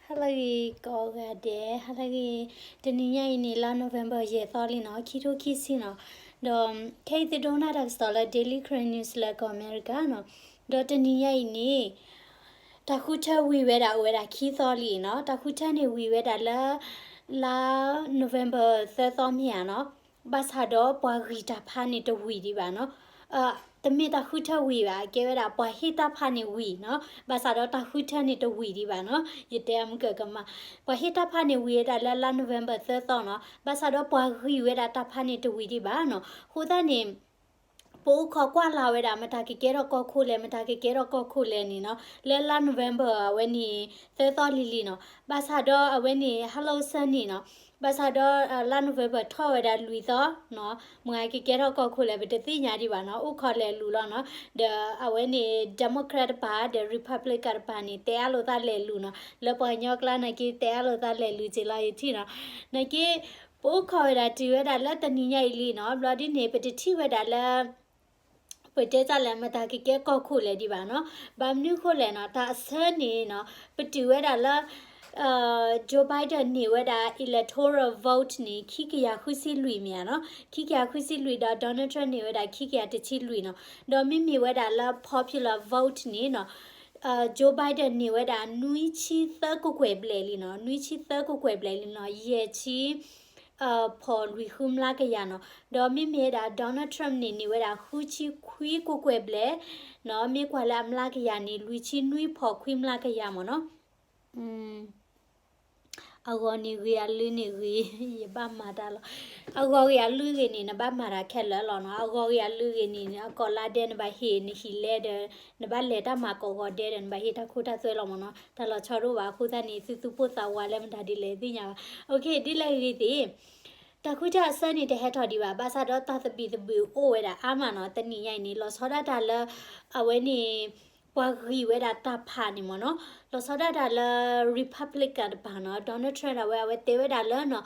ဟါလၢအဂ့ၤကိးဂၤဒဲး, ဟါလၢအဂ့ၤ, တနံၤညါအံၤန့ၣ် လါ November ယဲၢ်သီလံနီၤ, ခံထိခံဆံနီၤ, ဒီးခဲအံၤသုဒိကနၣ်တၢ်ကစီၣ်လၢ Daily Karen News လၢကီၢ်အမဲရကၤနီၤ, ဒီးတနံၤညါအံၤန့ၣ် တၢ်ဃုထၢဝံၤဝဲဒၣ်အိၣ်ဝဲဒၣ်ခံသီလံနီၤ, တၢ်ဃုထၢန့ၣ်ဝံၤဝဲဒၣ်လၢ လါ November သၢသီမ့ၢ်ဧါနီၤ, ဘၣ်ဆၣ်ဒီးပှၤဂံၢ်တၢ်ဖးန့ၣ်တဝံၤဒံးဘၣ်နီၤ, တမ့ၢ်တၢ်ဃုထၢဝံၤဘၣ်, ကဲဝဲဒၣ်ပှၤဟ့ၣ်တၢ်ဖးန့ၣ်ဝံၤနီၤ, ဘၣ်ဆၣ်ဒီးတၢ်ဃုထၢန့ၣ်တဝံၤဒံးဘၣ်နီၤ, ယတဲအမုၢ်ကၢကမၣ်, ပှၤဟ့ၣ်တၢ်ဖးန့ၣ်ဝံၤဝဲဒၣ်လၢလါ November သၢသီနီၤ, ဘၣ်ဆၣ်ဒီးပှၤဂံၢ်ဝဲဒၣ်တၢ်ဖးန့ၣ်တဝံၤဒံးဘၣ်နီၤ, အဃိသတးန့ၣ် ပအိၣ်ခိးကွၢ်လၢ်ဝဲဒၣ် မတၤကကဲထီၣ်ကီၢ်ခိၣ်လဲၣ်, မတၤကကဲထီၣ်ကီၢ်ခိၣ်လဲၣ်န့ၣ်နီၤ, လၢလါ November အဝဲန့ၣ် သၢသီလံလံနီၤ, ဘၣ်ဆၣ်ဒီးအဝဲန့ၣ် ဟါလီၤစၢ်န့ၣ်နီၤ, ဘၣ်ဆၣ်ဒီးလါ November ထီၣ်ဝဲဒၣ်လွံၢ်သီနီၤ, မတၤကကဲထီၣ်ကီၢ်ခိၣ်လဲၣ် ပတသ့ၣ်ညါဒံးဘၣ်နီၤ, အိၣ်ခိးလဲၤလူၤလီၤနီၤ, ဒီးအဝဲန့ၣ် Democrat တပၤ ဒီး Republican တပၤန့ၣ် တဲအါလိာ်သးလဲၤလူၤနီၤ, လၢပှၤကညီကျါနာ်က့ တဲအါလိာ်သးလဲၤလူၤက့ၤလီၤယထံၣ်နီၤ, နာ်က့ ပအိၣ်ခိးဝဲဒၣ်တုၤဝဲဒၣ်လၢတနံၤညါအံၤလံနီၤ, ဘျီဒ်န့ၣ် ပတထံၣ်ဝဲဒၣ်လၢ ပတဲတၢ်လဲၣ် မတၤကကဲကီၢ်ခိၣ်လဲၣ်ဒံးဘၣ်နီၤ, ဘၣ်မနုၤဃိလဲၣ်နီၤ, တၢ်အဆၢန့ၣ်နီၤ, ပတုာ်ဝဲဒၣ်လၢ Joe Biden န့ၢ်ဝဲဒၣ် electoral vote န့ၣ် ခံကယၤဃုဆံလွံၢ်မ့ၢ်ဧါနီၤ, ခံကယၤဃုဆံလွံၢ်ဒီး Donald Trump န့ၢ်ဝဲဒၣ်ခံကယၤတဆံလွံၢ်နီၤ, ဒီးမ့မ့ၢ်ဝဲဒၣ်လၢ popular vote န့ၣ်နီၤ, Joe Biden န့ၢ်ဝဲဒၣ် နွံဆံသၢကကွဲၢ်ဘျဲၣ်လံနီၤ, နွံဆံသၢကကွဲၢ်ဘျဲၣ်လံနီၤ, ယဲၢ်ဆံ ဖီၣ်လွံၢ်ဃုမျးကယၤနီၤ, ဒီးမ့မ့ၢ်ဝဲဒၣ် Donald Trump န့ၣ် န့ၢ်ဝဲဒၣ်ဃုဆံခွံကကွဲၢ်ဘျဲၣ်နီၤ, မ့ၢ်ကွၢ်လၢအမျးကယၤန့ၣ် လွံၢ်ဆံနွံဖီၣ်ခွံမျးကယၤမ့ၢ်နီၤ, အဂီၢ်န့ၣ်ဂ့ၤ အလုၢ်န့ၣ်ဂ့ၤ, ယဘၣ်မၤတၢ်လီၤ, အဂီၢ်ဂ့ၤအလုၢ်ဂ့ၤန့ၣ် နဘၣ်မၤတၢ်ခဲလၢာ်လီၤနီၤ, အဂီၢ်ဂ့ၤအလုၢ်ဂ့ၤန့ၣ် အကိးလါဒဲ နဘၣ်ဟ့ၣ်နဟံၣ်လဲဒီး နဘၣ်လဲၤတၢ်မၤကိးဂီၤဒဲဒီး နဘၣ်ဟ့ၣ်တၢ်ခိတၢ်သွဲလီၤမ့ၢ်နီၤ, တၢ်လီၤဆီတအိၣ်ဘၣ်, အဃိသတးန့ၣ် သုသူၣ်ပိၢ်သးဝးလၢမတၤဒ်လဲၣ်သ့ၣ်ညါဘၣ်, ဒ်လဲၣ်ဂ့ၤသ့ၣ် တၢ်ဃုထၢအဆၢန့ၣ် တဟဲထီၣ်ဒံးဘၣ်, ဘၣ်ဆၣ်ဒီးတၢ်သဘံၣ်သဘုၣ်အိၣ်ဝဲဒၣ်အါမးနီၤ, တနံၤညါအံၤန့ၣ် လီၤဆီဒၣ်တၢ်လၢ အဝဲန့ၣ် ပှၤဂံၢ်ဝဲဒၣ်တၢ်ဖးန့ၣ်မ့ၢ်နီၤ, လီၤဆီဒၣ်တၢ်လၢ Republican တပၤနီၤ, Donald Trump အဝဲ အဝဲတဲဝဲဒၣ်လၢနီၤ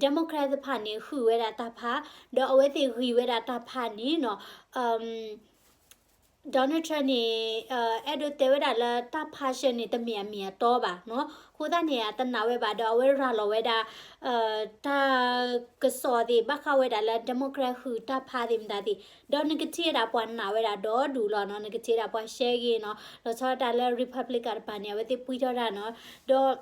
Democrat တဖၣ်န့ၣ် ဃုာ်ဝဲဒၣ်တၢ်ဖး, ဒီးအဝဲသ့ၣ်ဂံၢ်ဝဲဒၣ်တၢ်ဖးန့ၣ်နီၤ Donald Trump န့ၣ် အဲၣ်ဒိးတဲဝဲဒၣ်လၢတၢ်ဖးဆှၢန့ၣ် တမ့ၢ်အမ့ၢ်အတီဘၣ်နီၤ, အဃိသတးန့ၣ် အတနာ်ဝဲဘၣ်ဒီး အဝဲရၤလီၤဝဲဒၣ် တၢ်ကစီၣ်သ့ၣ် ဘၣ်ဃးဝဲဒၣ်လၢ Democrat ဃုာ်တၢ်ဖးသ့ၣ်မတၤသ့ၣ်, ဒီးနကထံၣ်ဝဲဒၣ်ပှၤနာ်ဝဲဒၣ်ဒီဒူၣ်လီၤနီၤ, နကထံၣ်ဝဲဒၣ်ပှၤရှဲဂ့ၤနီၤ, လီၤဆီဒၣ်တၢ်လၢ Republican တပၤန့ၣ် အဝဲသ့ၣ်ပှံထီၣ်တၢ်နီၤ, ဒီး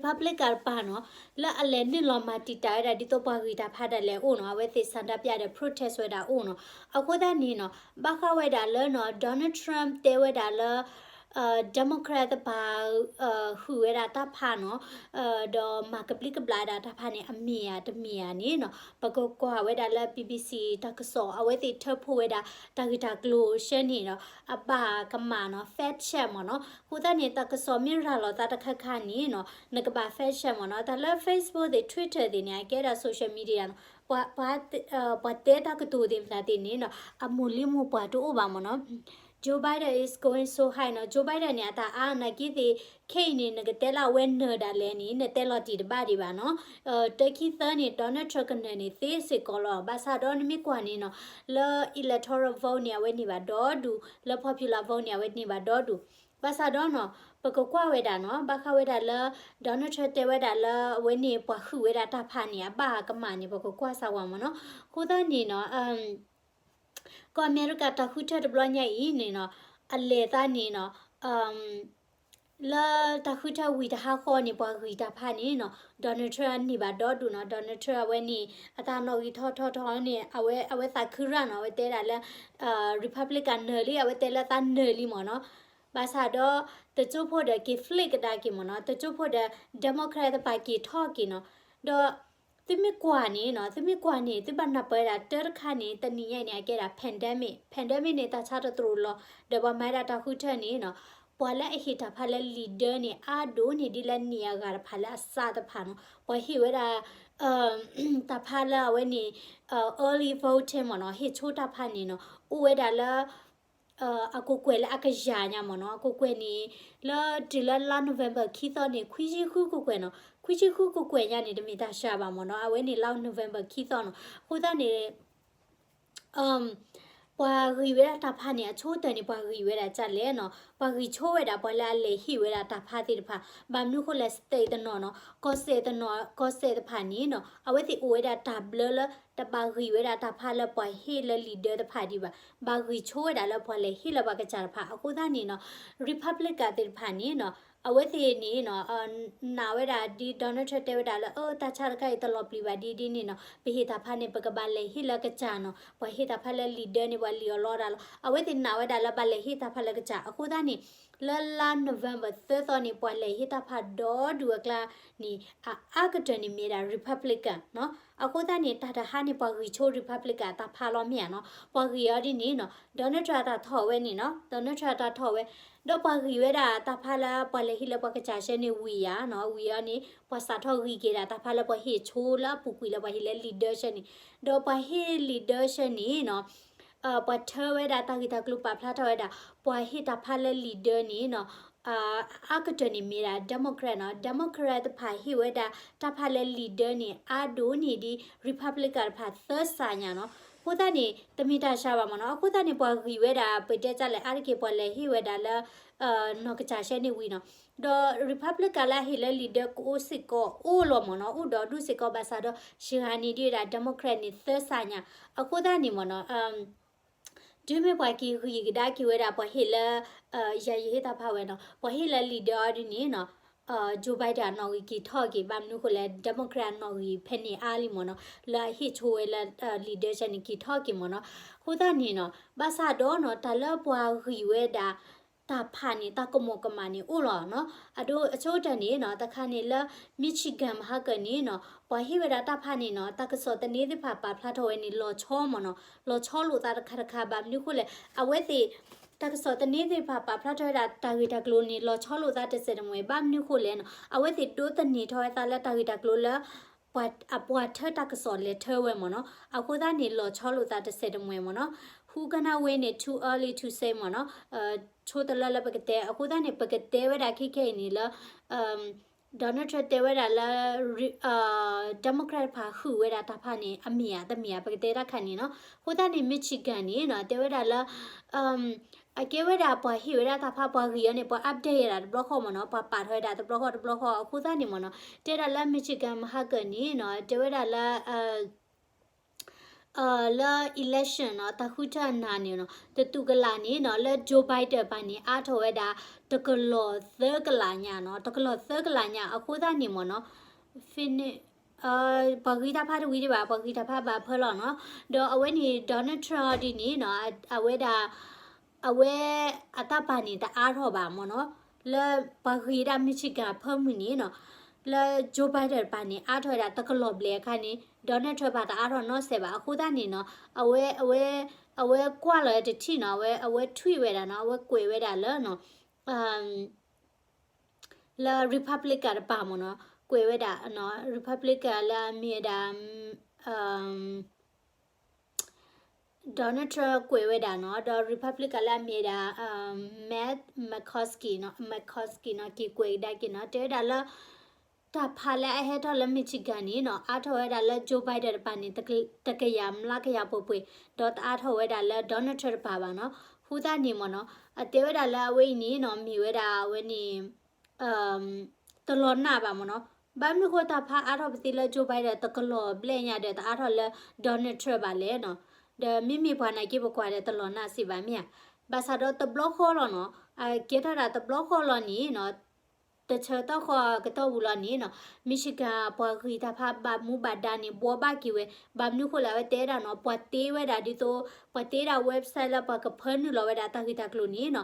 Republican တပၤနီၤ, လၢအလဲၤနုာ်လီၤမၤတံာ်တာ်ဝဲဒၣ် ဒ်သိးပှၤဂံၢ်တၢ်ဖးဒၣ်လဲာ်အိၣ်နီၤ, အဝဲသ့ၣ် ဆန္ဒပြ ဒီး protest ဝဲဒၣ်အိၣ်နီၤ, အဃိသတးန့ၣ်နီၤ, ဘၣ်ဃးဝဲဒၣ်လၢနီၤ Donald Trump တဲဝဲဒၣ်လၢ Democrat တပၤ ဃုာ်ဝဲဒၣ်တၢ်ဖးနီၤ, ဒီးမၤကဘျံးကဘျၣ်ဝဲဒၣ်တၢ်ဖးန့ၣ် အမ့ၢ်ဧါတမ့ၢ်ဧါန့ၣ်နီၤ, ပကကွၢ်ဝဲဒၣ်လၢ BBC တၢ်ကစီၣ် အဝဲသ့ၣ်ထၢဖှိၣ်ဝဲဒၣ် တၢ်ဂ့ၢ်တၢ်ကျိၤဆှၢန့ၣ်ဒီး အဘၣ်ကမၣ်နီၤ fact check မ့ၢ်နီၤ, အဃိသတးန့ၣ် တၢ်ကစီၣ်မ့ၢ်ရၤလီၤသးတခါခါန့ၣ်နီၤ, နကဘၣ် fact check မ့ၢ်နီၤ, တၢ်လၢ Facebook သ့ၣ် Twitter သ့ၣ်န့ၣ် အကဲဒၣ် social media နီၤ, ပှၤတဲတၢ်ကတိၤသ့ၣ်မတၤသ့ၣ်န့ၣ်နီၤ, အမိၢ်လံမိၢ်ပှၢ်တအိၣ်ဘၣ်မ့ၢ်နီၤ, Joe Biden is going so high နီၤ, Joe Biden န့ၣ် အတၢ်အါနာ်က့သ့ၣ် ခဲအံၤန့ၣ် နကတဲလၢအဝဲနၢၤဒၣ်လဲာ်န့ၣ် နတဲလီၤတံၢ်တဘၣ်ဒံးဘၣ်နီၤ, တၢခံသၢန့ၣ် Donald Trump ကနၢၤန့ၣ်သ့စ့ၢ်ကီးလီၤ, ဘၣ်ဆၣ်ဒီးနမ့ၢ်ကွၢ်န့ၣ်နီၤ, လၢ electoral vote န့ၣ် အဝဲန့ၢ်ဘၣ်ဒီဒူၣ်, လၢ popular vote န့ၣ် အဝဲန့ၢ်ဘၣ်ဒီဒူၣ်, ဘၣ်ဆၣ်ဒီးနီၤ, ပကကွၢ်ဝဲဒၣ်နီၤ, ဘၣ်ဃးဝဲဒၣ်လၢ Donald Trump တဲဝဲဒၣ်လၢ အဝဲန့ၣ်ပှၤဃုာ်ဝဲဒၣ်တၢ်ဖးန့ၣ် အဘၣ်အကမၣ်န့ၣ် ပကကွၢ်စၢ်ဝဲမ့ၢ်နီၤ, အဃိသတးန့ၣ်နီၤ ကီၢ်အမဲရကၤတၢ်ဃုထၢတဘျီညါအံၤန့ၣ်နီၤ, အလဲၤသးန့ၣ်နီၤ, လၢတၢ်ဃုထၢဝံၤတဟါဃီန့ၣ် ပှၤဂံၢ်တၢ်ဖးန့ၣ်နီၤ, Donald Trump န့ၢ်ဘၣ်ဒီဒူၣ်နီၤ, Donald Trump အဝဲန့ၣ် အတၢ်နီၣ်ဂံၢ်ထီၣ်ထီထီန့ၣ် အဝဲ အဝဲသးခုရၣ်နီၤ, အဝဲတဲဒၣ်လၢ Republican နၢၤလံ, အဝဲတဲလၢသးနၢၤလံမ့ၢ်နီၤ, ဘၣ်ဆၣ်ဒီး တကၠိဖိဒီးက့ၤ flip ကဒါက့ၤမ့ၢ်နီၤ, တကၠိဖိဒီး Democrat တပၤက့ၤထီၣ်က့ၤနီၤ, ဒီး သုမ့ၢ်ကွၢ်န့ၣ်နီၤ, သုမ့ၢ်ကွၢ်န့ၣ် သုဘၣ်နၢ်ပၢၢ်ဝဲဒၣ်တၢ်တခါန့ၣ် တနံၤညါအံၤန့ၣ် အကဲဒၣ် pandemic, pandemic န့ၣ် တၢ်ဆါတသရိာ်လီၤ, ဒီးပှၤမၤဝဲဒၣ်တၢ်ဃုထၢန့ၣ်နီၤ, ပှၤလၢအဟ့ၣ်တၢ်ဖးလၢ leader န့ၣ် အါဒိၣ်န့ၢ်ဒ်လၢန့ၢ်အဂၤတဖၣ်လၢအစးတဖၣ်နီၤ, ပှၤဟ့ၣ်ဝဲဒၣ် တၢ်ဖးလၢအဝဲန့ၣ် early voting မ့ၢ်နီၤ, ဟ့ၣ်ဆိတၢ်ဖးန့ၣ်နီၤ, အိၣ်ဝဲဒၣ်လၢ အကကွဲၢ်လၢအကယၤညါမ့ၢ်နီၤ, အကကွဲၢ်န့ၣ် လၢတုၤလၢလါ November ခံသီန့ၣ် ခွံဆံဃုကကွဲၢ်နီၤ, ခွံဆံဃုကကွဲၢ်ညါန့ၣ် တမ့ၢ်တၢ်စှၤဘၣ်မ့ၢ်နီၤ, အဝဲန့ၣ်လါ November ခံသီနီၤ, အဃိသတးန့ၣ် အ ပှၤဂံၢ်ဝဲဒၣ်တၢ်ဖးန့ၣ် အဆိကတၢၢ်န့ၣ် ပှၤဂံၢ်ဝဲဒၣ်ကလဲၣ်နီၤ, ပှၤဂံၢ်ဆိဝဲဒၣ် ပှၤလၢအလဲၤဟ့ၣ်ဝဲဒၣ်တၢ်ဖးသ့ၣ်တဖၣ်, ဘၣ်မနုၤဃိလဲၣ် state တနီၤနီၤ, ကီၢ်စဲၣ်တနီၤ ကီၢ်စဲၣ်တဖၣ်န့ၣ်နီၤ အဝဲသ့ၣ်အိၣ်ဝဲဒၣ်တၢ်ဘျၢလၢ တဘၣ်ဂံၢ်ဝဲဒၣ်တၢ်ဖးလၢပှၤဟ့ၣ်လၢ leader တဖၣ်ဒံးဘၣ်, ဘၣ်ဂံၢ်ဆိဝဲဒၣ်လၢပှၤလဲၤဟ့ၣ်လၢပှၤကစၢ်တဖၣ်, အဃိသတးန့ၣ်နီၤ Republican သ့ၣ်တဖၣ်န့ၣ်နီၤ အဝဲသ့ၣ်န့ၣ်နီၤ နာ်ဝဲဒၣ်ဒ် Donald Trump တဲဝဲဒၣ်လၢ အၢ တၢ်ဆါတခါအံၤတလီၤပျံၤဘၣ်ဒ်ဒ်န့ၣ်နီၤ ပဟ့ၣ်တၢ်ဖးန့ၣ် ပကဘၣ်လဲၤဟ့ၣ်လၢကစၢ်နီၤ, ပှၤဟ့ၣ်တၢ်ဖးလၢ leader န့ၣ် ပှၤလံၣ်အီၤလီတၢ်လီၤ, အဝဲသ့ၣ်နာ်ဝဲဒၣ်လၢဘၣ်လဲၤဟ့ၣ်တၢ်ဖးလၢကစၢ်, အဃိသတးန့ၣ် လၢလါ November သၢသီန့ၣ် ပှၤလဲၤဟ့ၣ်တၢ်ဖးဒီဒူၣ်အကျါန့ၣ် အအါကတၢၢ်န့ၣ်မ့ၢ်ဒၣ် Republican နီၤ, အဃိသတးန့ၣ် တၢ်တဟါန့ၣ် ပှၤဂံၢ်ဆိ Republican အတၢ်ဖးလီၤမ့ၢ်ဧါနီၤ, ပှၤဂံၢ်အီၤဒ်န့ၣ်နီၤ Donald Trump အတၢ်ထီၣ်ဝဲန့ၣ်နီၤ Donald Trump အတၢ်ထီၣ်ဝဲ ဒီးပှၤဂံၢ်ဝဲဒၣ်တၢ်ဖးလၢပှၤလဲၤဟ့ၣ်လၢပှၤကစၢ်ဆၢန့ၣ်ဝံၤဧါနီၤ, ဝံၤအီၤန့ၣ် ပှၤစးထီၣ်ဂံၢ်က့ၤဒၣ်တၢ်ဖးလၢပှၤဟ့ၣ်ဆိလၢအပူၤကွံာ်လၢပှၤဟ့ၣ်လၢ leader ဆၢန့ၣ်, ဒီးပှၤဟ့ၣ် leader ဆၢန့ၣ်နီၤ ပှၤထၢဝဲဒၣ်တၢ်ဂ့ၢ်တၢ်ကျိၤပာ်ဖျါထီၣ်ဝဲဒၣ် ပှၤဟ့ၣ်တၢ်ဖးလၢ leader န့ၣ်နီၤ အအါကတၢၢ်န့ၣ်မ့ၢ်ဒၣ် Democrat နီၤ, Democrat တဖၣ်ဟ့ၣ်ဝဲဒၣ်တၢ်ဖးလၢ leader န့ၣ် အါဒိၣ်န့ၢ်ဒံး Republican တဖၣ်သၢစးညါနီၤ, အဃိသတးန့ၣ် တမ့ၢ်တၢ်ဆါဘၣ်မ့ၢ်နီၤ, အဃိသတးန့ၣ် ပှၤဂံၢ်ဝဲဒၣ် ပတဲတၢ်လဲၣ် အါတက့ၢ်ပှၤလဲၤဟ့ၣ်ဝဲဒၣ်လၢ နီၢ်ကစၢ်ဆၢန့ၣ်ဝံၤနီၤ, ဒီး Republican လၢအဟ့ၣ်လၢ leader ကအိၣ်စ့ၢ်ကီးအိၣ်လီၤမ့ၢ်နီၤ, အိၣ်ဒီးဒူၣ်စ့ၢ်ကီးဘၣ်ဆၣ်ဒီး စှၤဂၤန့ၢ်ဒံးဝဲဒၣ် Democrat န့ၣ်သၢစးညါ, အဃိသတးန့ၣ်မ့ၢ်နီၤ တုၤမ့ၢ်ပှၤက့ၤဂံၢ်ကဒါက့ၤဝဲဒၣ် ပှၤဟ့ၣ်လၢ ယၤယဟ့ၣ်တၢ်ဖးဝဲနီၤ, ပှၤဟ့ၣ်လၢ leader အီၤဒ်န့ၣ်နီၤ Joe Biden အနီၣ်ဂံၢ်က့ၤထီၣ်က့ၤ, ဘၣ်မနုၤဃိလဲၣ် Democrat အနီၣ်ဂံၢ်ဖဲန့ၣ်အါလံမ့ၢ်နီၤ, လၢအဟ့ၣ်ဆိဝဲလၢ leader ဆၢန့ၣ်က့ၤထီၣ်က့ၤမ့ၢ်နီၤ, အဃိသတးန့ၣ်နီၤ ဘၣ်ဆၣ်ဒီးနီၤ တၢ်လၢပှၤဂံၢ်ဝဲဒၣ် တၢ်ဖးန့ၣ် တၢ်ကမီၤကမၣ်န့ၣ်အိၣ်လီၤနီၤ, အဒိ အဆိကတၢၢ်န့ၣ်နီၤ တခါန့ၣ်လၢ Michigan မဟါကၢၢ်န့ၣ်နီၤ ပှၤဟ့ၣ်ဝဲဒၣ်တၢ်ဖးန့ၣ်နီၤ တၢ်ကစီၣ်သန့သ့ၣ်တဖၣ်ပာ်ဖျါထီၣ်ဝဲန့ၣ် လီၤဆီမ့ၢ်နီၤ, လီၤဆီလိာ်သးတခါတခါ ဘၣ်မနုၤဃိလဲၣ် အဝဲသ့ၣ် တၢ်ကစီၣ်သန့သ့ၣ်တဖၣ်ပာ်ဖျါထီၣ်ဝဲဒၣ်တၢ်ဂ့ၢ်တၢ်ကျိၤန့ၣ် လီၤဆီလိာ်သးတစဲးတမှဲၤ, ဘၣ်မနုၤဃိလဲၣ်နီၤ အဝဲသ့ၣ်ဒိးသန့ၤထီၣ်ဝဲသးလၢတၢ်ဂ့ၢ်တၢ်ကျိၤလၢ ပှၤ အပှၤထၢတၢ်ကစီၣ်လဲၤထၢဝဲမ့ၢ်နီၤ, အဃိသတးန့ၣ် လီၤဆီလိာ်သးတစဲးတမှဲၤမ့ၢ်နီၤ, who gonna win it too early to say မ့ၢ်နီၤ, ဆိတလၢလၢပကတဲ, အဃိသတးန့ၣ် ပကတဲဝဲဒၣ်ခဲခဲအံၤန့ၣ်လၢ Donald Trump တဲဝဲဒၣ်လၢ Democrat တဖၣ်ဃုာ်ဝဲဒၣ်တၢ်ဖးန့ၣ် အမ့ၢ်ဧါတမ့ၢ်ဧါ ပကတဲတၢ်ခါန့ၣ်နီၤ, အဃိသတးန့ၣ် Michigan န့ၣ်နီၤ တဲဝဲဒၣ်လၢ အကဲဝဲဒၣ်ပှၤဟ့ၣ်ဝဲဒၣ်တၢ်ဖးပှၤဂံၢ်အီၤန့ၣ် ပှၤ update ဝဲဒၣ်တဘျီဃီမ့ၢ်နီၤ, ပှၤပာ်ထီၣ်ဝဲဒၣ်တဘျီဃီတဘျီဃီ, အဃိသတးန့ၣ်မ့ၢ်နီၤ တဲဒၣ်လၢ Michigan မဟါကၢၢ်န့ၣ်နီၤ တဲဝဲဒၣ်လၢ လၢ election နီၤ တၢ်ဃုထၢအနၢ်န့ၣ်နီၤ တတူၢ်ကလာ်န့ၣ်နီၤ လၢ Joe Biden တဖၣ်န့ၣ် အါထီၣ်ဝဲဒၣ် တကလီၢ်သၢကလးညါနီၤ, တကလီၢ်သၢကလးညါ အဃိသတးန့ၣ်မ့ၢ်နီၤ ပှၤဂံၢ်တၢ်ဖးတဝံၤဒံးဘၣ်, ပှၤဂံၢ်တၢ်ဖးဘၣ်ဖၢလီၤနီၤ, ဒီးအဝဲန့ၣ် Donald Trump ဒ်န့ၣ်နီၤ အဝဲဒၣ် အဝဲအတၢ်ပာ်န့ၣ်တအါထီၣ်ဘၣ်မ့ၢ်နီၤ, လၢပှၤဂံၢ်ဒၣ် Michigan ဖၢမုၢ်န့ၣ်နီၤ, လၢ Joe Biden တပၤန့ၣ် အါထီၣ်ဝဲဒၣ်တကလီၢ်ဘျဲၣ်အခါန့ၣ် Donald Trump တပၤတအါထီၣ်နီတစဲးဘၣ်, အဃိသတးန့ၣ်နီၤ အဝဲ အဝဲ အဝဲကွၢ်လီၤတထံၣ်နီၤ, အဝဲ အဝဲ tweet ဝဲဒၣ်နီၤ, အဝဲကွဲးဝဲဒၣ်လၢနီၤ လၢ Republican တပၤမ့ၢ်နီၤ, ကွဲးဝဲဒၣ်နီၤ Republican လၢအမ့ၢ်ဝဲဒၣ် Donald Trump ကွဲးဝဲဒၣ်နီၤ, ဒီး Republican လၢအမ့ၢ်ဝဲဒၣ် Matt McCoskey နီၤ, McCoskey နီၤ က့ၤကွဲးကဒါက့ၤနီၤ, တဲဝဲဒၣ်လၢ တၢ်ဖးလၢအဟဲထီၣ်လၢ Michigan န့ၣ်နီၤ အါထီၣ်ဝဲဒၣ်လၢ Joe Biden တပၤန့ၣ် တကယၤမျးကယၤပှဲၤပှဲၤ, ဒီးတအါထီၣ်ဝဲဒၣ်လၢ Donald Trump တပၤဘၣ်နီၤ, အဃိသတးန့ၣ်မ့ၢ်နီၤ အတဲဝဲဒၣ်လၢအဝဲအံၤန့ၣ်နီၤ မ့ၢ်ဝဲဒၣ်အဝဲန့ၣ် တလီၤနာ်ဘၣ်မ့ၢ်နီၤ, ဘၣ်မနုၤဃိတၢ်ဖးအါထီၣ်ပသ့လၢ Joe Biden တကလီၢ်ဘျဲၣ်ညါဒီး တအါထီၣ်လၢ Donald Trump ဘၣ်လဲၣ်နီၤ, ဒီးမ့မ့ၢ်ပှၤနာ်က့ပကွၢ်ဒီးတလီၤနာ်စ့ၢ်ဘၣ်မ့ၢ်ဧါ, ဘၣ်ဆၣ်ဒီးတဘျီဃီလီၤနီၤ, အကဲထီၣ်ဒၣ်တဘျီဃီလီၤန့ၣ်နီၤ တဆၢတီၢ်ဃီကတီၢ်ပူၤလီၤန့ၣ်နီၤ Michigan ပှၤဂံၢ်တၢ်ဖးဘၣ်မူဘၣ်ဒါန့ၣ် ဘှီဘၣ်က့ၤဝဲ, ဘၣ်မနုၤဃိလဲၣ် အဝဲတဲဒၣ်နီၤ ပှၤတ့ဝဲဒၣ်ဒ်သိး ပှၤတ့ဒၣ် website လၢပှၤကဖၢနုာ်လီၤဝဲဒၣ်တၢ်ဂ့ၢ်တၢ်ကျိၤန့ၣ်နီၤ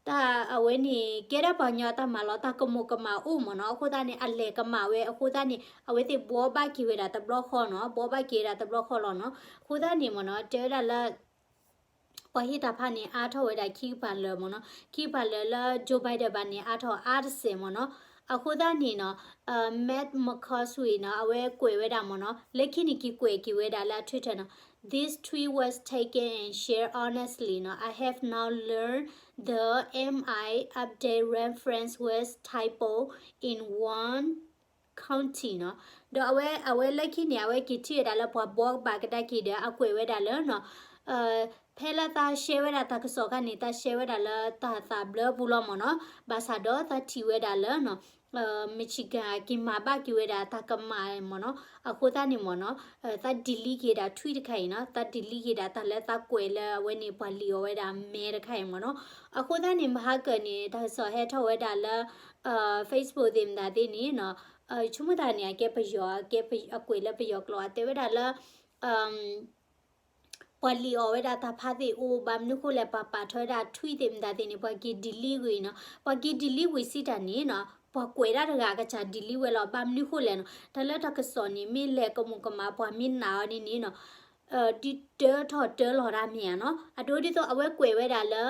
တၢ်အဝဲန့ၣ် ကဲဒၣ်ပှၤကညီတၢ်မၤလီၤ တၢ်ကမူးကမၣ်အိၣ်မ့ၢ်နီၤ, အဃိသတးန့ၣ် အလဲၤကမၣ်ဝဲ အဃိသတးန့ၣ် အဝဲသ့ၣ်ဘှီဘၣ်က့ၤဝဲဒၣ်တဘျီဃီနီၤ, ဘှီဘၣ်က့ၤဝဲဒၣ်တဘျီဃီလီၤနီၤ, အဃိသတးန့ၣ်မ့ၢ်နီၤ တဲဝဲဒၣ်လၢ ပှၤဟ့ၣ်တၢ်ဖးန့ၣ် အါထီၣ်ဝဲဒၣ်ခံကပၤလၢာ်မ့ၢ်နီၤ, ခံကပၤလၢာ်လၢ Joe Biden ဘၣ်န့ၣ် အါထီၣ်အါတစဲးမ့ၢ်နီၤ, အဃိသတးန့ၣ်နီၤ Matt McCoskey နီၤ အဝဲကွဲးဝဲဒၣ်မ့ၢ်နီၤ, လၢခံန့ၣ်က့ၤကွဲးက့ၤဝဲဒၣ်လၢအ Twitter နီၤ, This tweet was taken and shared honestly နီၤ, I have now learned the M I update reference was typo in one county နီၤ, ဒီးအဝဲ အဝဲလၢခံန့ၣ် အဝဲက့ၤထံၣ်ဝဲဒၣ်လၢပှၤဘှီဘၣ်ကဒါက့ၤဒီး အကွဲးဝဲဒၣ်လၢနီၤ ဖဲလၢသး share ဝဲဒၣ်တၢ်ကစီၣ်အခါန့ၣ် သး share ဝဲဒၣ်လၢတၢ်သးဘျၢပူၤလီၤမ့ၢ်နီၤ, ဘၣ်ဆၣ်ဒီးသးထံၣ်ဝဲဒၣ်လၢနီၤ Michigan က့ၤမၤဘၣ်က့ၤဝဲဒၣ်တၢ်ကမၣ်မ့ၢ်နီၤ, အဃိသတးန့ၣ်မ့ၢ်နီၤ သး delete က့ၤဒၣ် tweet တခါအံၤနီၤ, သး delete က့ၤဒၣ်တၢ်လၢသးကွဲးလၢအဝဲန့ၣ် ပှၤလံၣ်အီၤဝဲဒၣ်မဲတခါအံၤမ့ၢ်နီၤ, အဃိသတးန့ၣ် မဟါကၢၢ်န့ၣ် တၢ်ကစီၣ်ဟဲထီၣ်ဝဲဒၣ်လၢ Facebook သ့ၣ်မတၤသ့ၣ်န့ၣ်နီၤ, ဆိကမိၣ်တၢ်န့ၣ် အကဲပယီၤ အကဲပ အကွဲးလၢပယီၤကျိာ် အတဲဝဲဒၣ်လၢ ပှၤလံၣ်အီၤဝဲဒၣ်တၢ်ဖးသ့ၣ်အိၣ် ဘၣ်မနုၤဃိလဲၣ် ပှၤပာ်ထီၣ်ဝဲဒၣ် tweet သ့ၣ်မတၤသ့ၣ်န့ၣ် ပှၤက့ၤ delete ဝံၤနီၤ, ပှၤက့ၤ delete ဝံၤစံးတၢ်န့ၣ်နီၤ ပှၤကွဲးဒၣ်တဂၤအကစၢ် delete ဝဲလီၤ ဘၣ်မနုၤဃိလဲၣ်နီၤ, တၢ်လၢတၢ်ကစီၣ်န့ၣ် မ့ၢ်လဲၤကမူၤကမၣ် ပှၤမ့ၢ်နာ်အီၤန့ၣ်န့ၣ်နီၤ ဒ်တၢထီၣ်တၢလီၤတၢ်မ့ၢ်ဧါနီၤ, အဒိဒ်သိးအဝဲကွဲးဝဲဒၣ်လၢ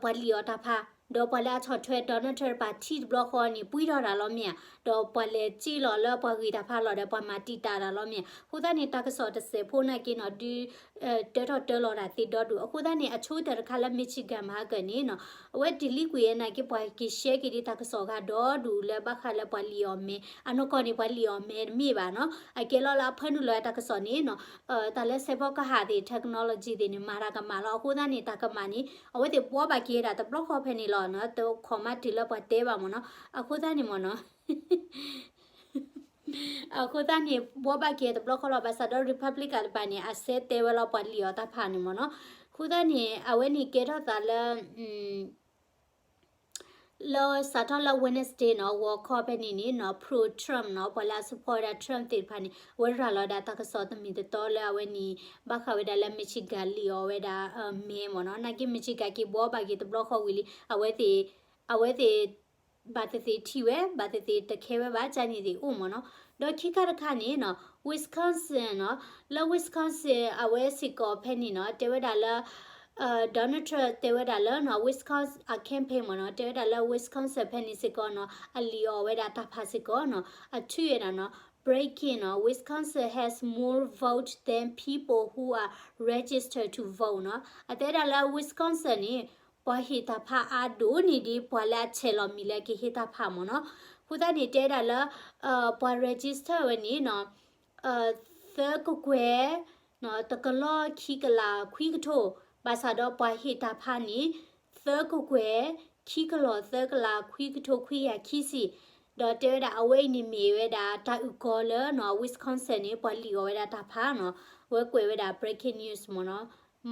ပှၤလံၣ်အီၤတၢ်ဖး, ဒီးပှၤလၢအဆီၣ်ထွဲ Donald Trump တပၤထံၣ်တဘျီဃီန့ၣ် ပှံထီၣ်တၢ်လီၤမ့ၢ်ဧါ, ဒီးပှၤလဲၤစ့ၢ်လီၤလၢပှၤဂ့ၤတၢ်ဖးလီၤဒီး ပှၤမၤတံာ်တာ်တၢ်လီၤမ့ၢ်ဧါ, အဃိသတးန့ၣ် တၢ်ကစီၣ်တစဲးဖိနာ်က့နီၤ ဒ် တၢထီၣ်တၢလီၤတၢ်သ့ဒီဒူၣ်, အဃိသတးန့ၣ် အဆိကတၢၢ်တခါလၢ Michigan မဟါကၢၢ်န့ၣ်နီၤ အဝဲ delete ကွံာ်နာ်က့ ပှၤက့ၤ share က့ၤဒ်တၢ်ကစီၣ်အဂၤဒီဒူၣ်လၢဘၣ်ဃးလၢပှၤလံၣ်အီၤမဲ, အနီၢ်ကီၢ်န့ၣ် ပှၤလံၣ်အီၤမဲတမ့ၢ်ဘၣ်နီၤ, အကဲလီၤလၢအဖၢနုာ်လီၤတၢ်ကစီၣ်န့ၣ်နီၤ, တၢ်လၢစဲးဖီကဟၣ်သ့ၣ် technology သ့ၣ်န့ၣ် မၤတၢ်ကမၣ်လီၤ, အဃိသတးန့ၣ် တၢ်ကမၣ်န့ၣ် အဝဲသ့ၣ်ဘှီဘၣ်က့ၤဝဲဒၣ်တဘျီဃီဖဲန့ၣ်လီၤနီၤ, တခီမးတုၤလၢပှၤတဲဘၣ်မ့ၢ်နီၤ, အဃိသတးန့ၣ်မ့ၢ်နီၤ အဃိသတးန့ၣ် ဘှီဘၣ်က့ၤတဘျီဃီလီၤ, ဘၣ်ဆၣ်ဒီး Republican တပၤန့ၣ် အစဲတဲဝဲလီၤပှၤလံၣ်အီၤတၢ်ဖးန့ၣ်မ့ၢ်နီၤ, အဃိသတးန့ၣ် အဝဲန့ၣ်ကဲထီၣ်သးလၢ လၢစးထီၣ်လၢ Wednesday နီၤ ဂီၤခီဖဲန့ၣ်န့ၣ်နီၤ pro Trump နီၤ ပှၤလၢအ support ဝဲဒၣ် Trump သ့ၣ်တဖၣ်န့ၣ် အဝဲရၤလီၤဝဲဒၣ်တၢ်ကစီၣ်တမံၤတတီလၢအဝဲန့ၣ် ဘၣ်ဃးဝဲဒၣ်လၢ Michigan လံၣ်အီၤဝဲဒၣ် မဲမ့ၢ်နီၤ, နာ်က့ Michigan က့ၤဘှီဘၣ်က့ၤတဘျီဃီဝံၤလံ, အဝဲသ့ၣ် အဝဲသ့ၣ် ဘၣ်သ့ၣ်သ့ၣ်ထံၣ်ဝဲ ဘၣ်သ့ၣ်သ့ၣ်တခဲဝဲဘၣ် ကန့ၣ်သ့ၣ်အိၣ်မ့ၢ်နီၤ, ဒီးခံခါတခါန့ၣ်နီၤ Wisconsin နီၤ, လၢ Wisconsin အဝဲစ့ၢ်ကီးဖဲန့ၣ်နီၤ တဲဝဲဒၣ်လၢ Donald Trump တဲဝဲဒၣ်လၢနီၤ Wisconsin အ campaign မ့ၢ်နီၤ တဲဝဲဒၣ်လၢ Wisconsin ဖဲန့ၣ်စ့ၢ်ကီးနီၤ အလံၣ်အီၤဝဲဒၣ်တၢ်ဖးစ့ၢ်ကီးနီၤ အထံၣ်ဝဲဒၣ်နီၤ breaking နီၤ Wisconsin has more vote than people who are registered to vote နီၤ, အတဲဒၣ်လၢ Wisconsin န့ၣ် ပှၤဟ့ၣ်တၢ်ဖးအါဒိၣ်န့ၢ်ဒံး ပှၤလၢအဆဲးလီၤမံၤလၢကဟ့ၣ်တၢ်ဖးမ့ၢ်နီၤ, အဃိသတးန့ၣ် တဲဒၣ်လၢ ပှၤ register ဝဲန့ၣ်နီၤ သၢကကွဲၢ် တကလီၢ်ခံကလးခွံကထိ, ဘၣ်ဆၣ်ဒီးပှၤဟ့ၣ်တၢ်ဖးန့ၣ် သၢကကွဲၢ် ခံကလီၢ်သၢကလးခွံကထိခွံကယၤခံဆံ, ဒီးတဲဝဲဒၣ်အဝဲအံၤန့ၣ်မ့ၢ်ဝဲဒၣ်တၢ်အုၣ်ကီၤလၢနီၤ Wisconsin န့ၣ် ပှၤလံၣ်အီၤဝဲဒၣ်တၢ်ဖးနီၤ, အဝဲကွဲးဝဲဒၣ် breaking news မ့ၢ်နီၤ,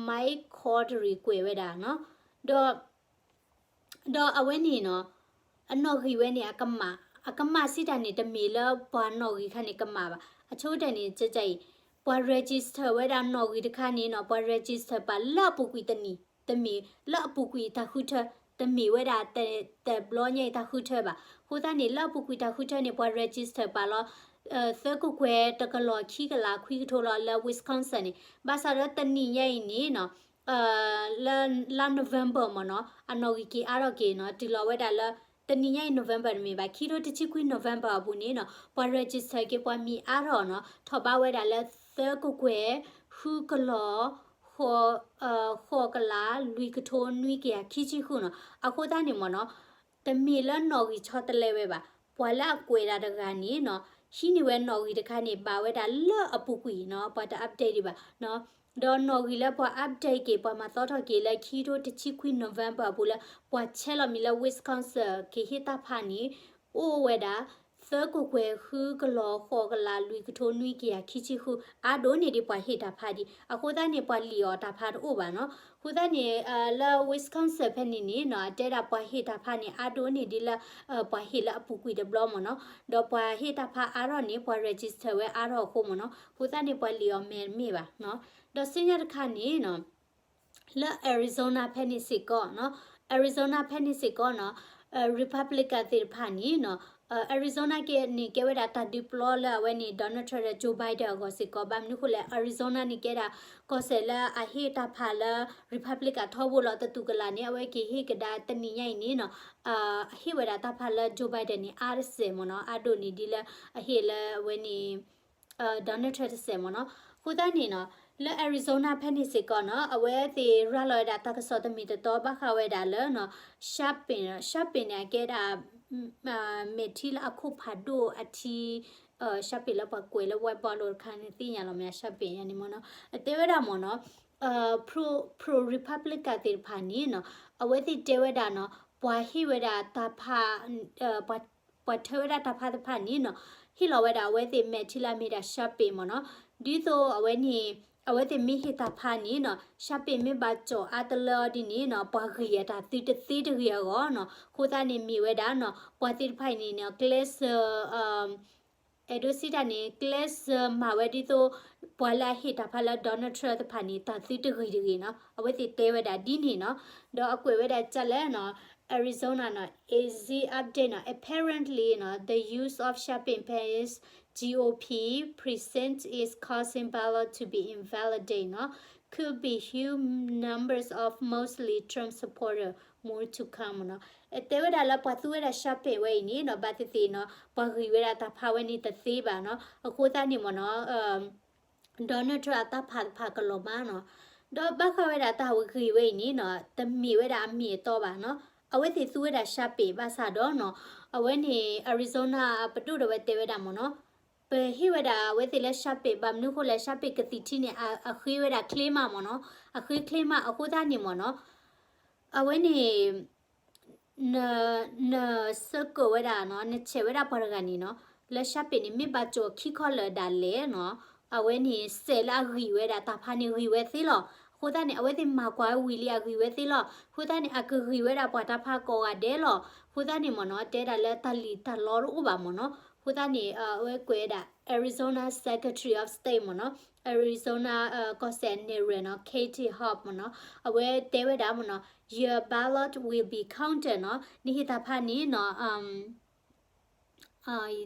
Mike Cottery ကွဲးဝဲဒၣ်နီၤ, ဒီး ဒီးအဝဲန့ၣ်နီၤ အနီၣ်ဂံၢ်ဝဲန့ၣ် အကမၣ်, အကမၣ်စံးတၢ်န့ၣ် တမ့ၢ်လၢပှၤနီၣ်ဂံၢ်ခါန့ၣ်ကမၣ်ဘၣ်. အဆိကတၢၢ်န့ၣ် ကကအံၤ ပှၤ register ဝဲဒၣ်နီၣ်ဂံၢ်တခါန့ၣ်နီၤ ပှၤ register ပာ်လၢအပူၤကွံာ်တနံၣ်, တမ့ၢ်လၢအပူၤကွံာ်တၢ်ဃုထၢ, တမ့ၢ်ဝဲဒၣ်တဘျီညါအံၤတၢ်ဃုထၢဘၣ်. အဃိသတးန့ၣ် လၢအပူၤကွံာ်တၢ်ဃုထၢန့ၣ် ပှၤ register ပာ်လီၤ သၢကကွဲၢ်တကလီၢ်ခံကလးခွံကထိလီၤလၢ Wisconsin န့ၣ်, ဘၣ်ဆၣ်ဒီးတနံၣ်ညါအံၤန့ၣ်နီၤ လၢ လါ November မ့ၢ်နီၤ အနီၣ်ဂံၢ်က့ၤအါထီၣ်က့ၤနီၤ တုၤလီၤဝဲဒၣ်လၢ တနံၣ်ညါအံၤ November တမ့ၢ်ဘၣ် ခံထိတဆံခွံ November အပူၤန့ၣ်နီၤ ပှၤ register က့ၤပှၤမံၤအါထီၣ်နီၤ ထီၣ်ဘးဝဲဒၣ်လၢ သၢကကွဲၢ် ဃုကလီၢ် ဃိး, ဃိးကလး လွံၢ်ကထိ နွံကယၤခံဆံဃုနီၤ အဃိသတးန့ၣ်မ့ၢ်နီၤ တမ့ၢ်လၢနီၣ်ဂံၢ်ဆီတလဲဝဲဘၣ်. ပှၤလၢအကွဲးဒၣ်တဂၤန့ၣ်နီၤ ဟံးန့ၢ်ဝဲနီၣ်ဂံၢ်တခါန့ၣ် ဘၣ်ဝဲဒၣ်လၢအပူၤကွံာ်နီၤ ပှၤတ update ဒံးဘၣ်နီၤ. ဒီးနီၣ်ဂံၢ်လၢပှၤ update က့ၤ ပှၤမၤသီထီၣ်က့ၤလၢခံထိတဆံခွံ November အပူၤလၢ ပှၤဆဲးလီၤမံၤလၢ Wisconsin က့ၤဟ့ၣ်တၢ်ဖးန့ၣ် အိၣ်ဝဲဒၣ် သၢကကွဲၢ် ဃုကလီၢ် ဃိးကလး လွံၢ်ကထိ နွံကယၤခံဆံဃု အါဒိၣ်န့ၢ်ဒံးပှၤဟ့ၣ်တၢ်ဖးဒံး အဃိသတးန့ၣ် ပှၤလံၣ်အီၤတၢ်ဖးတအိၣ်ဘၣ်နီၤ. အဃိသတးန့ၣ် လၢ Wisconsin ဖဲန့ၣ်န့ၣ်နီၤ အတဲဒၣ်ပှၤဟ့ၣ်တၢ်ဖးန့ၣ် အါဒိၣ်န့ၢ်ဒံးလၢ ပှၤဟ့ၣ်လၢအပူၤကွံာ်တဘျီမ့ၢ်နီၤ. ဒီးပှၤဟ့ၣ်တၢ်ဖးအါထီၣ်န့ၣ် ပှၤ register ဝဲအါထီၣ်အဃိမ့ၢ်နီၤ. အဃိသတးန့ၣ် ပှၤလံၣ်အီၤမဲာ်တမ့ၢ်ဘၣ်နီၤ. ဒီးဆူညါတခါန့ၣ်နီၤ လၢ Arizona ဖဲန့ၣ်စ့ၢ်ကီးနီၤ, Arizona ဖဲန့ၣ်စ့ၢ်ကီးနီၤ Republican သ့ၣ်တဖၣ်န့ၣ်နီၤ Arizona က့န့ၣ်ကဲဝဲဒၣ်တၢ်ဒုးပျီလၢအဝဲန့ၣ် Donald Trump ဒီး Joe Biden အဂီၢ်စ့ၢ်ကီး ဘၣ်မနုၤအဃိလဲၣ် Arizona န့ၣ်ကဲဒၣ် ကီၢ်စဲၣ်လၢအဟ့ၣ်တၢ်ဖးလၢ Republican ထီဘိလီၤ တတူၢ်ကလာ်န့ၣ် အဝဲက့ၤဟ့ၣ်ကဒါတနံၣ်ညါအံၤန့ၣ်နီၤ ဟ့ၣ်ဝဲဒၣ်တၢ်ဖးလၢ Joe Biden န့ၣ် အါတစဲးမ့ၢ်နီၤ အါဒိၣ်န့ၢ်ဒံးလၢ အဟ့ၣ်လၢအဝဲန့ၣ် Donald Trump တစဲးမ့ၢ်နီၤ. အဃိသတးန့ၣ်နီၤ လၢ Arizona ဖဲန့ၣ်စ့ၢ်ကီးနီၤ အဝဲသ့ၣ်ရၤလီၤဝဲဒၣ်တၢ်ကစီၣ်တမံၤတတီဘၣ်ဃးဝဲဒၣ်လၢနီၤ Chauvin, Chauvin န့ၣ် အကဲဒၣ် မဲာ်ထံလၢအခိၣ်ဖးဒိၣ်အထံ Chauvin လၢပှၤကွဲးလၢ whiteboard လိၤတခါန့ၣ်သ့ၣ်ညါလီၤမ့ၢ် Chauvin ယၤန့ၣ်မ့ၢ်နီၤ အတဲဝဲဒၣ်မ့ၢ်နီၤ pro pro Republican သ့ၣ်တဖၣ်န့ၣ်နီၤ, အဝဲသ့ၣ်တဲဝဲဒၣ်နီၤ ပှၤဟ့ၣ်ဝဲဒၣ်တၢ်ဖး ပှၤထၢဝဲဒၣ်တၢ်ဖးတဖၣ်န့ၣ်နီၤ ဟ့ၣ်လီၤဝဲဒၣ်အဝဲသ့ၣ်မဲာ်ထံလၢအမ့ၢ်ဒၣ် Sharpay မ့ၢ်နီၤ, ဒ်သိးအဝဲန့ၣ် အဝဲသ့ၣ်မ့ၢ်ဟ့ၣ်တၢ်ဖးန့ၣ်နီၤ Sharpay မ့ၢ်ဘၣ်ကၠီၣ်အါတလၢအီၤဒ်န့ၣ်နီၤ ပှၤဂံၢ်အတၢ်သုတသ့တဂ့ၤအဂီၢ်နီၤ, အဃိသတးန့ၣ်မ့ၢ်ဝဲဒၣ်နီၤ ပှၤသ့ၣ်တဖၣ်အံၤန့ၣ်နီၤ ကျဲးစၢး အဲၣ်ဒိးစံးတၢ်န့ၣ် ကျဲးစၢးမၤဝဲဒ်သိး ပှၤလၢအဟ့ၣ်တၢ်ဖးလၢ Donald Trump တဖၣ်န့ၣ် တၢ်သုတဂ့ၤတဂ့ၤနီၤ အဝဲသ့ၣ်တဲဝဲဒၣ်ဒ်န့ၣ်နီၤ, ဒီးအကွဲးဝဲဒၣ်ကလဲၣ်နီၤ Arizona နီၤ A Z update နီၤ apparently နီၤ the use of Sharpay pens G O P precinct is causing ballot to be invalidate နီၤ could be huge numbers of mostly Trump supporter more to come နီၤ, တဲဝဲဒၣ်လၢပှၤသူဝဲဒၣ် Sharpay ဝဲအံၤန့ၣ်နီၤ ဘၣ်သ့ၣ်သ့ၣ်နီၤ ပှၤဂံၢ်ဝဲဒၣ်တၢ်ဖးဝဲန့ၣ်တသ့ဘၣ်နီၤ, အဃိသတးန့ၣ်မ့ၢ်နီၤ Donald Trump အတၢ်ဖးတဖၣ်ကလီၤမးနီၤ, ဒီးဘၣ်ဃးဝဲဒၣ်တၢ်ဂံၢ်ဝဲအံၤန့ၣ်နီၤ တမ့ၢ်ဝဲဒၣ်အမ့ၢ်အတီဘၣ်နီၤ, အဝဲသ့ၣ်သူဝဲဒၣ် Sharpay ဘၣ်ဆၣ်ဒီးနီၤ အဝဲန့ၣ် Arizona အပဒိၣ်ဒီးဝဲတဲဝဲဒၣ်မ့ၢ်နီၤ ပဟ့ၣ်ဝဲဒၣ်အဝဲသ့ၣ်လၢ Sharpay ဘၣ်မနုၤအဃိလဲၣ် Sharpay ကသံၣ်ထံန့ၣ် အဃ့ဝဲဒၣ်ချ့မးမ့ၢ်နီၤ, အဃ့ချ့မးအဃိသတးန့ၣ်မ့ၢ်နီၤ အဝဲန့ၣ် န န circle ဝဲဒၣ်နီၤ နဆဲးဝဲဒၣ်ပှၤတဂၤန့ၣ်နီၤ လၢ Sharpay န့ၣ် မ့ၢ်ဘၣ်ကၠီၣ်ခံခီလၢာ်ဒၣ်လဲာ်နီၤ, အဝဲန့ၣ် စဲးလၢအဂံၢ်ဝဲဒၣ်တၢ်ဖးန့ၣ် ဂံၢ်ဝဲသ့လီၤ. အဃိသတးန့ၣ် အဝဲသ့ၣ်မၤကွၢ်ဝံၤလံအဂံၢ်ဝဲသ့လီၤ. အဃိသတးန့ၣ် အကဂံၢ်ဝဲဒၣ်ပှၤတၢ်ဖးကိးဂၤဒဲးလီၤ. အဃိသတးန့ၣ်မ့ၢ်နီၤ တဲဒၣ်လၢတၢ်လံၣ်တၢ်လီတအိၣ်ဘၣ်မ့ၢ်နီၤ. အဃိသတးန့ၣ် အဝဲကွဲးဝဲဒၣ် Arizona Secretary of State မ့ၢ်နီၤ, Arizona ကီၢ်စဲၣ်နဲၣ်ရွဲၣ်နီၤ Katie Hobbs မ့ၢ်နီၤ, အဝဲတဲဝဲဒၣ်မ့ၢ်နီၤ Your ballot will be counted နီၤ, နဟ့ၣ်တၢ်ဖးန့ၣ်နီၤ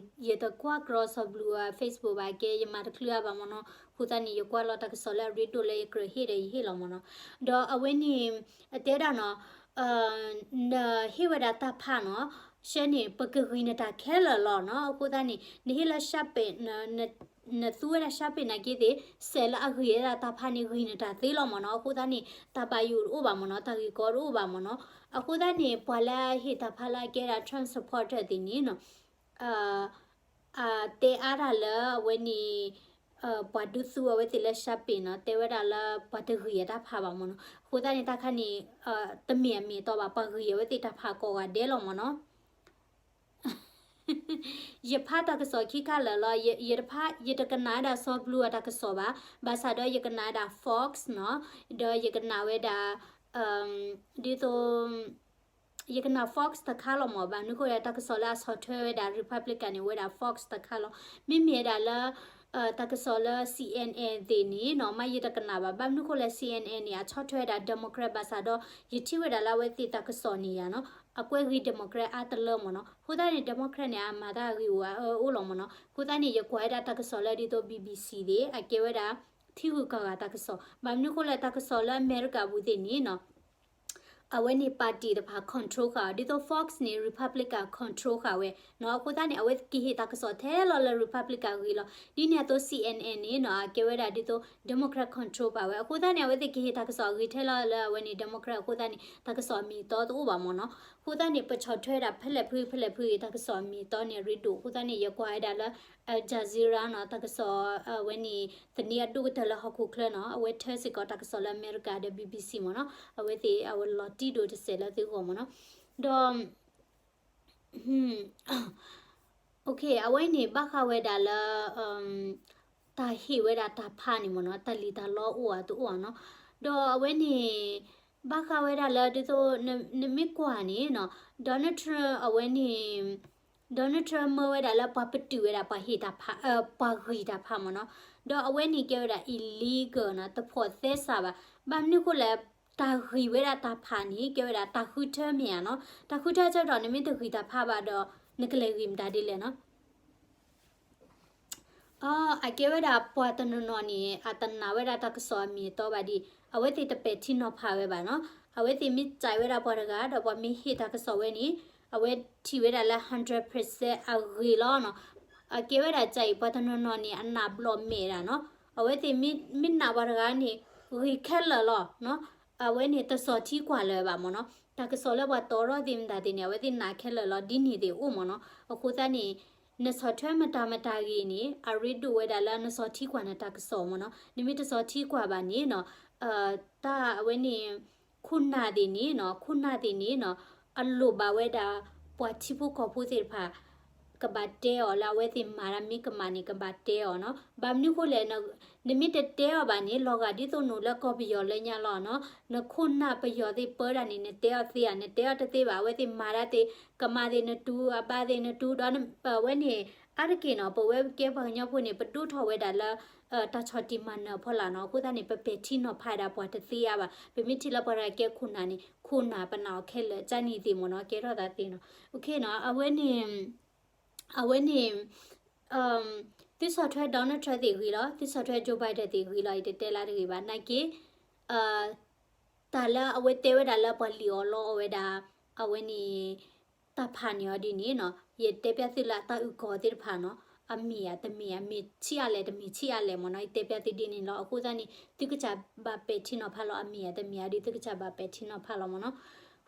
ယတကွၢ်ကရီစီၤဘလူးအ Facebook ဘၣ်ကဲ ယမၤတချုးအါဘၣ်မ့ၢ်နီၤ, အဃိသတးန့ၣ် ယကွၢ်လီၤတၢ်ကစီၣ်လၢအရ့ဒိၣ်လၢယကြၢးဟ့ၣ်ဒီးယဟ့ၣ်လီၤမ့ၢ်နီၤ, ဒီးအဝဲန့ၣ် အတဲဒၣ်နီၤ နဟ့ၣ်ဝဲဒၣ်တၢ်ဖးနီၤ, ရှဲန့ၣ် ပကဂံၢ်နတၢ်ခဲလၢာ်လီၤနီၤ, အဃိသတးန့ၣ် နဟ့ၣ်လၢ Sharpay နသူဝဲဒၣ် Sharpay နာ်က့သ့ၣ် စဲးလၢအဂံၢ်ဝဲဒၣ်တၢ်ဖးန့ၣ် ဂံၢ်နတၢ်သ့လီၤမ့ၢ်နီၤ, အဃိသတးန့ၣ် တၢ်ဘၣ်ယိၣ်တအိၣ်ဘၣ်မ့ၢ်နီၤ, တၢ်ဂ့ၢ်ကီတအိၣ်ဘၣ်မ့ၢ်နီၤ, အဃိသတးန့ၣ် ပှၤလၢအဟ့ၣ်တၢ်ဖးလၢအကဲဒၣ် Trump supporter သ့ၣ်န့ၣ်နီၤ အတဲအါတၢ်လၢအဝဲန့ၣ် ပှၤဒုးသူအဝဲသ့ၣ်လၢ Sharpay နီၤ, တဲဝဲဒၣ်လၢပှၤတဂံၢ်အတၢ်ဖးဘၣ်မ့ၢ်နီၤ, အဃိသတးန့ၣ် တၢ်ခါန့ၣ် တမ့ၢ်အမ့ၢ်အတီဘၣ်, ပှၤဂံၢ်အဝဲသ့ၣ်တၢ်ဖးကိးဂၤဒဲးလီၤမ့ၢ်နီၤ. ယဖးတၢ်ကစီၣ်ခံခါလၢာ်လီၤ, ယတဖး ယတကနၣ်ဝဲဒၣ်စီၤဘလူးအတၢ်ကစီၣ်ဘၣ်, ဘၣ်ဆၣ်ဒီးယကနၣ်ဝဲဒၣ် Fox နီၤ, ဒီးယကနၣ်ဝဲဒၣ် ဒ်သိး ယကနၣ် Fox တခါလီၤမ့ၢ်, ဘၣ်မနုၤဃိလဲၣ် တၢ်ကစီၣ်လၢအဆီၣ်ထွဲဝဲဒၣ် Republican န့ၣ် ဝဲဒၣ် Fox တခါလီၤ. မ့မ့ၢ်ဝဲဒၣ်လၢ တၢ်ကစီၣ်လၢ C N N သ့ၣ်န့ၣ်နီၤ, မ့ၢ်ယတကနၣ်ဘၣ်, ဘၣ်မနုၤဃိလဲၣ် C N N န့ၣ် အဆီၣ်ထွဲဝဲဒၣ် Democrat ဘၣ်ဆၣ်ဒီး ယထံၣ်ဝဲဒၣ်လၢအဝဲသ့ၣ်တၢ်ကစီၣ်န့ၣ်ယါနီၤ, အကွဲဂ့ၤ Democrat အါတလၢမ့ၢ်နီၤ, အဃိသတးန့ၣ် Democrat န့ၣ် အမၤတၢ်ဂ့ၢ်အိၣ်အအိၣ်လီၤမ့ၢ်နီၤ, အဃိသတးန့ၣ် ယကွၢ်ဝဲဒၣ်တၢ်ကစီၣ်လၢဒ်သိး B B C သ့ၣ် အကဲဝဲဒၣ် ထံဂုၤကီၢ်ဂၤတၢ်ကစီၣ်, ဘၣ်မနုၤဃိလဲၣ် တၢ်ကစီၣ်လၢအမဲရကၤပူၤသ့ၣ်န့ၣ်နီၤ အဝဲန့ၣ် party တဖၣ် control ဃာ်အီၤ, ဒ်သိး Fox န့ၣ် Republican control ဃာ်ဝဲနီၤ, အဃိသတးန့ၣ် အဝဲကဟ့ၣ်တၢ်ကစီၣ်ထဲလီၤလၢ Republican ဂ့ၢ်လီၤ. ဒ်န့ၣ်အသိး C N N န့ၣ်နီၤ အကဲဝဲဒၣ်ဒ်သိး Democrat control ဘၣ်ဝဲ, အဃိသတးန့ၣ် အဝဲသ့ၣ်ကဟ့ၣ်တၢ်ကစီၣ်အဂ့ၤထဲလီၤလၢအဝဲန့ၣ် Democrat အဃိသတးန့ၣ် တၢ်ကစီၣ်အမ့ၢ်အတီတအိၣ်ဘၣ်မ့ၢ်နီၤ, အဃိသတးန့ၣ် ပဆီၣ်ထွဲဒၣ်ဖဲလဲၣ်ဖုဖဲလဲၣ်ဖုဂ့ၤ တၢ်ကစီၣ်အမ့ၢ်အတီန့ၣ်ရ့ဒိၣ်, အဃိသတးန့ၣ် ယကွၢ်ဝဲဒၣ်လၢ Al Jazeera နီၤ, တၢ်ကစီၣ်အဝဲန့ၣ် သန့အဒိၣ်ကတၢၢ်လၢဟီၣ်ခိၣ်ချၢနီၤ, အဝဲထၢစ့ၢ်ကီးတၢ်ကစီၣ်လၢအမဲရကၤဒီး B B C မ့ၢ်နီၤ, အဝဲသ့ၣ်အဝဲလီၤတံၢ်ဒိၣ်တစဲးလၢသုဂီၢ်မ့ၢ်နီၤ, ဒီး အဝဲန့ၣ်ဘၣ်ဃးဝဲဒၣ်လၢ တၢ်ဟ့ၣ်ဝဲဒၣ်တၢ်ဖးန့ၣ်မ့ၢ်နီၤ, တၢ်လံၣ်တၢ်လီအိၣ်အတအိၣ်နီၤ, ဒီးအဝဲန့ၣ် ဘၣ်ဃးဝဲဒၣ်လၢဒ်သိး နမ့ၢ်ကွၢ်န့ၣ်နီၤ, Donald Trump အဝဲန့ၣ် Donald Trump မၢဝဲဒၣ်လၢပှၤပတုာ်ဝဲဒၣ်ပှၤဟ့ၣ်တၢ်ဖး ပှၤဂံၢ်တၢ်ဖးမ့ၢ်နီၤ, ဒီးအဝဲန့ၣ်ကဲဝဲဒၣ် illegal နီၤ, တဖိးသဲစးဘၣ်. ဘၣ်မနုၤဃိလဲၣ် တၢ်ဂံၢ်ဝဲဒၣ်တၢ်ဖးန့ၣ် ကဲဝဲဒၣ်တၢ်ဃုထၢမ့ၢ်ဧါနီၤ, တၢ်ဃုထၢကဒီး နမ့ၢ်တဂံၢ်တၢ်ဖးဘၣ်ဒီး နကလဲၤဂံၢ်မတၤဒ်လဲၣ်နီၤ. အကဲဝဲဒၣ်ပှၤတနီၤနီၤန့ၣ် အတနာ်ဝဲဒၣ်တၢ်ကစီၣ်အမံၤအတီဘၣ်ဒံး, အဝဲသ့ၣ်တပဲာ်ထံနီၤဖးဝဲဘၣ်နီၤ. အဝဲသ့ၣ်မ့ၢ်စံးဝဲဒၣ်ပှၤတဂၤ ဒီးပှၤမ့ၢ်ဟ့ၣ်တၢ်ကစီၣ်ဝဲန့ၣ် အဝဲထံၣ်ဝဲဒၣ်လၢ hundred percent အဂ့ၤလီၤနီၤ. အကဲဝဲဒၣ်စံးအံၤ ပှၤတနီၤနီၤန့ၣ် အနာ်ဘျီၣ်မဲာ်ဒၣ်နီၤ. အဝဲသ့ၣ်မ့ၢ်နာ်ပှၤတဂၤန့ၣ် ဂ့ၤခဲလၢာ်လီၤနီၤ. အဝဲန့ၣ်တစီၣ်ထံကွၢ်လၢၤဘၣ်မ့ၢ်နီၤ. တၢ်ကစီၣ်လၢပှၤတီထီၣ်သ့ၣ်မတၤသ့ၣ်န့ၣ် အဝဲသ့ၣ်နာ်ခဲလၢာ်လီၤ ဒ်န့ၣ်သ့ၣ်အိၣ်မ့ၢ်နီၤ. အဃိသတးန့ၣ် နဆီၣ်ထွဲမတၤမတၤဂ့ၤန့ၣ် အရ့ဒိၣ်ဝဲဒၣ်လၢနစီၤထံကွၢ်နတၢ်ကစီၣ်မ့ၢ်နီၤ. နမ့ၢ်တစီၤထံကွၢ်ဘၣ်န့ၣ်နီၤ, တၢ်အဝဲန့ၣ် ခိၣ်နၢ်သ့ၣ်န့ၣ်နီၤ, ခိၣ်နၢ်သ့ၣ်န့ၣ်နီၤ, အလိၣ်ဘၣ်ဝဲဒၣ် ပှၤထံဖိကီၢ်ဖိသ့ၣ်တဖၣ် ကဘၣ်တဲအီၤလၢအဝဲသ့ၣ်မၤတၢ်မ့ၢ်ကမၣ်န့ၣ် ကဘၣ်တဲအီၤနီၤ. ဘၣ်မနုၤဃိလဲၣ်, နမ့ၢ်တတဲအီၤဘၣ်န့ၣ် လီၤဂာ်ဒ်သိးနအိၣ်လၢကီၢ်ပယီၤလၢညါလီၤနီၤ. နခိၣ်နၢ်ပယီၤသ့ၣ်ပၢတၢ်န့ၣ် နတဲအီၤသ့ဧါ, နတဲအီၤတသ့ဘၣ်. အဝဲသ့ၣ်မၤတၢ်သ့ၣ် ကမၣ်သ့ၣ်နတူၢ်, အဘၣ်သ့ၣ်နတူၢ်, ဒီးအဝဲန့ၣ် အါတက့ၢ်နီၤ, ပဝဲကဲပှၤကညီဖိန့ၣ် ပဒိၣ်ထီၣ်ဝဲဒၣ်လၢ တၢ်ဆီၣ်တံၢ်မၤနၢၤအဖီလာ်နီၤ. အဃိသတးန့ၣ် ပပဲာ်ထံနီၤဖးဒၣ်ပှၤတသ့အါဘၣ်. ပမ့ၢ်ထံၣ်လၢပှၤတဂၤကဲခိၣ်နၢ်န့ၣ် ခိၣ်နၢ်ပနာ်အီၤခဲလၢာ် ကန့ၣ်သ့ၣ်မ့ၢ်နီၤ, ကဲထီၣ်သးသ့နီၤ. အဝဲန့ၣ် အဝဲန့ၣ် သုဆီၣ်ထွဲ Donald Trump သ့ၣ်ဂ့ၤလီၤ, သုဆီၣ်ထွဲ Joe Biden သ့ၣ်ဂ့ၤလီၤ, ယတတဲလၢတဂ့ၤဘၣ်. နာ်က့ တၢ်လၢအဝဲတဲဝဲဒၣ်လၢပှၤလံၣ်အီၣ်လီအီၣ်ဝဲဒၣ် အဝဲန့ၣ် တၢ်ဖးန့ၢ်အီၤဒ်န့ၣ်နီၤ, ယတဲပျၢ်သုလၢအတၢ်အုၣ်ကီၤသ့ၣ်တဖၣ်နီၤ, အမ့ၢ်ဧါတမ့ၢ်ဧါ, မ့ၢ်ဆံးအါလဲၣ် တမ့ၢ်ဆံးအါလဲၣ်မ့ၢ်နီၤ, ယတဲပျၢ်သုဒ်န့ၣ်လီၤ. အဃိသတးန့ၣ် သုကစၢ်ဘၣ်ပဲာ်ထံနီၤဖးလီၤ, အမ့ၢ်ဧါတမ့ၢ်ဧါဒီး သုကစၢ်ဘၣ်ပဲာ်ထံနီၤဖးလီၤမ့ၢ်နီၤ.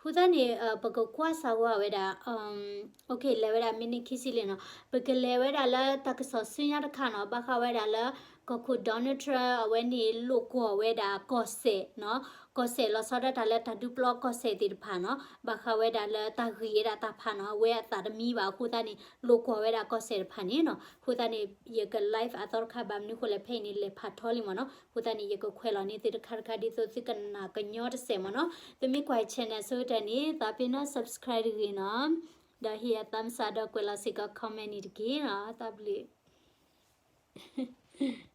အဃိသတးန့ၣ် ပကကွၢ်စၢၤဝဲဒၣ် လဲၤဝဲဒၣ်မံးနံးခံဆံလံနီၤ, ပကလဲၤဝဲဒၣ်လၢတၢ်ကစီၣ်ဆူညါတခါနီၤ, ဘၣ်ဃးဝဲဒၣ်လၢ ကီၢ်ခိၣ် Donald Trump အဝဲန့ၣ်လိာ်ကွီၢ်ဝဲဒၣ်ကီၢ်စဲၣ်နီၤ, ကီၢ်စဲၣ်လီၤဆီဒၣ်တၢ်လၢတၢ်ဒုးပျီကီၢ်စဲၣ်သ့ၣ်တဖၣ်နီၤ, ဘၣ်ဃးဝဲဒၣ်လၢတၢ်ဂ့ၢ်ဝဲဒၣ်တၢ်ဖးနီၤ, အဝဲအသးတမံဘၣ်အဃိသတးန့ၣ် လိာ်ကွီၢ်ဝဲဒၣ်ကီၢ်စဲၣ်တဖၣ်န့ၣ်နီၤ. အဃိသတးန့ၣ် ယက live အသီတခါ ဘၣ်မနုၤဃိလဲၣ် ဖဲအံၤန့ၣ် လဲၤဖးထီလံမ့ၢ်နီၤ. အဃိသတးန့ၣ် ယကခွဲးလီၤန့ၢ်သုတခါတခါ ဒ်သိးသုကနၣ်ကညီတစဲးမ့ၢ်နီၤ. သုမ့ၢ်ကွၢ် channel ဆိကတၢၢ်န့ၣ် သးပ့ၤနီၣ် subscribe တဂ့ၤနီၤ, ဒီးဟ့ၣ်ယၤ thumbs up ဒီးကွဲးလီၤစ့ၢ်ကီး comment န့ၣ်တက့ၢ်နီၤ. တၢ်ဘျုး